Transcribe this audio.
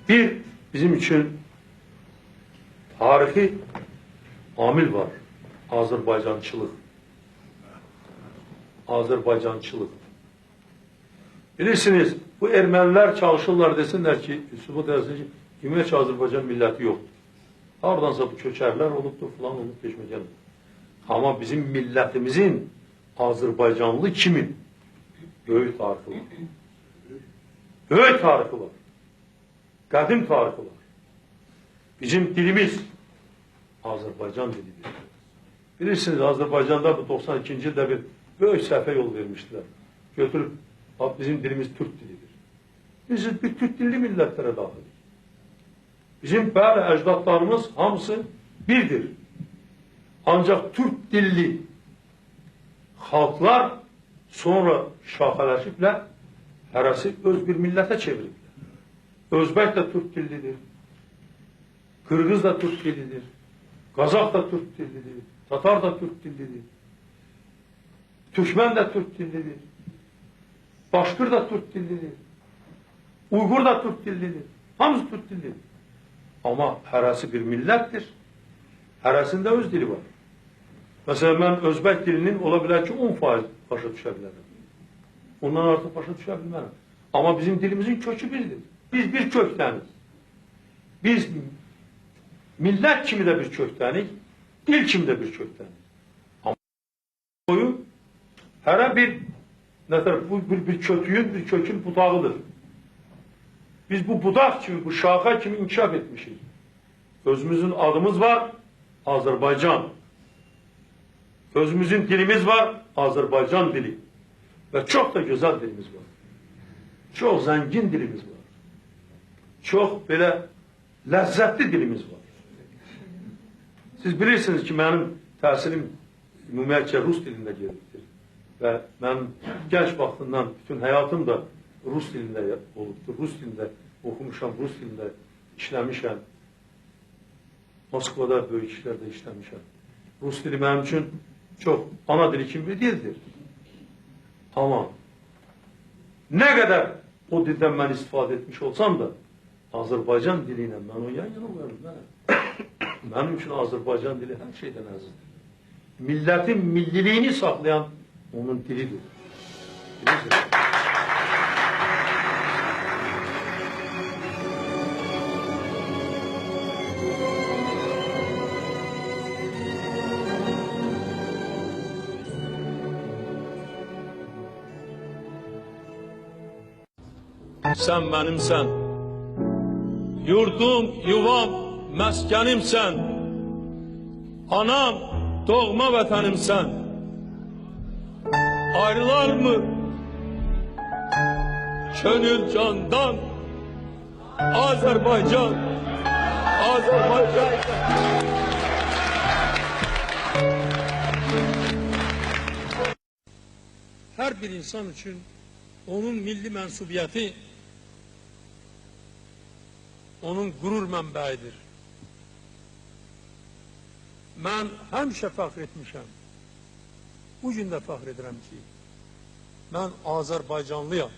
Bir, bizim üçün tarixi amil var. Azərbaycançılıq. Azərbaycançılıq. Bilirsiniz, bu ermənilər çalışırlar desinlər ki, sübut eləsin ki, ümumiyyətcə Azərbaycan milləti yoxdur. Hardansa bu köçərlər olubdur, filan olub, peşməkən. Amma bizim millətimizin Azərbaycanlı kimi böyük tarixi var. Böyük tarixi var. Qədim tarixi var. Bizim dilimiz Azərbaycan dilidir. Bilirsiniz, Azərbaycanda bu 92-ci ildə bir böyük səhvə yol vermişdilər. Götürüb, bizim dilimiz Türk dilidir. Biz bir Türk dilli millətlərə daxilik. Bizim bəli əcdadlarımız hamısı birdir. Ancaq Türk dilli xalqlar sonra şaxələşiblər, hərəsi öz bir millətə çeviriblər. Özbək də Türk dillidir, Qırğız da Türk dillidir, Qazaq da Türk dillidir, Tatar da Türk dillidir, Türkmen də Türk dillidir, Başqır da Türk dillidir, Uyğur da Türk dillidir, hamısı Türk dillidir. Amma hərəsi bir millətdir, hərəsində öz dili var. Məsələn, mən Özbək dilinin ola bilər ki, 10% başa düşə bilərəm. Ondan artıq başa düşə bilmərəm. Amma bizim dilimizin kökü birdir. Biz bir kökdənik. Biz millət kimi də bir kökdənik, dil kimi də bir kökdənik. Amma boyu hərə bir, bu bir kötüyün, bir kökün budağıdır. Biz bu budaq kimi, bu şaxa kimi inkişaf etmişik. Özümüzün adımız var, Azərbaycan. Özümüzün dilimiz var, Azərbaycan dili. Və çox da gözəl dilimiz var. Çox zəngin dilimiz var. Çox belə ləzzətli dilimiz var. Siz bilirsiniz ki, mənim təhsilim ümumiyyətcə rus dilində gedibdir. Və mənim gənc vaxtından bütün həyatım da rus dilində olubdur. Rus dilində oxumuşam, rus dilində işləmişəm. Moskvada böyük işlərdə işləmişəm. Rus dili mənim üçün çox ana dili kimi bir dildir. Amma nə qədər o dildən mən istifadə etmiş olsam da Azərbaycan dili ilə mən o yan yana qoya bilmərəm. Mənim üçün Azərbaycan dili hər şeydən əzizdir. Millətin milliliyini saxlayan onun dilidir. Bilirsiniz? Sən mənimsən, yurdum, yuvam, məskənimsən, anam, doğma vətənimsən. Ayrılar mı könül candan? Azərbaycan, Azərbaycan. Hər bir insan üçün onun milli mənsubiyyəti onun qürur mənbəyidir. Mən həmişə fəxr etmişəm. Bu gün də fəxr edirəm ki, mən Azərbaycanlıyam.